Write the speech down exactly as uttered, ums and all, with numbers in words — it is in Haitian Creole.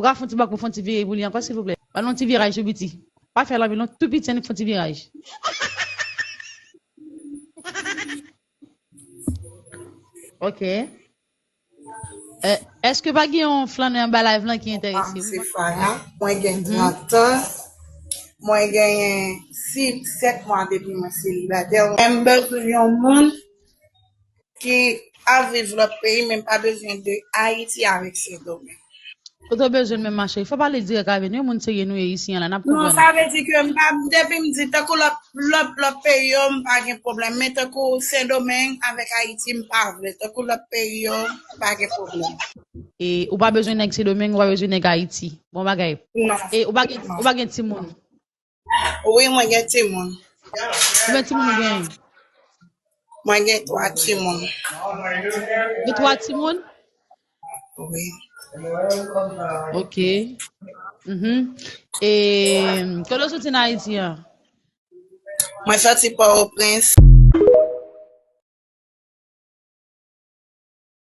Ou ka fè yon ti bak pou fè yon ti vire pou li ankò, silvouplè? Ba nou yon ti viraj tou piti. Pa fè l anpil non, tou piti, annik fè yon ti viraj. Ok. Eh, èske pa gen yon flannè anba live lan ki enterese? Mwen se Faya, mwen gen trant an, mwen genyen sis, sèt mwa depi mwen selibatè. Mwen bezwen yon moun ki ap viv lòt peyi, men m pa bezwen de Ayiti avèk Sendomeng. Ou te bezwen menm, ma chérie. Fò pale dirèk avè nou, yon moun serye nou ye isi an la, n ap konprann. Non, sa vle di ke m pa, depi m di, tankou lòt, lòt, lòt peyi yo, m pa gen pwoblèm. Men tankou Sendomeng avèk Ayiti, m pa vle. Tankou lòt peyi yo, m pa gen pwoblèm. E ou pa bezwen nèg Sendomeng, ou pa bezwen nèg Ayiti. Bon bagay. Non. E ou pa gen, ou pa gen timoun? Wi, mwen gen timoun. Konbyen timoun ou genyen? Mwen gen twa timoun. Gen twa timoun? Wi. Ok. Mhm. E kote w soti nan Ayiti an? Mwen soti Pòtoprens.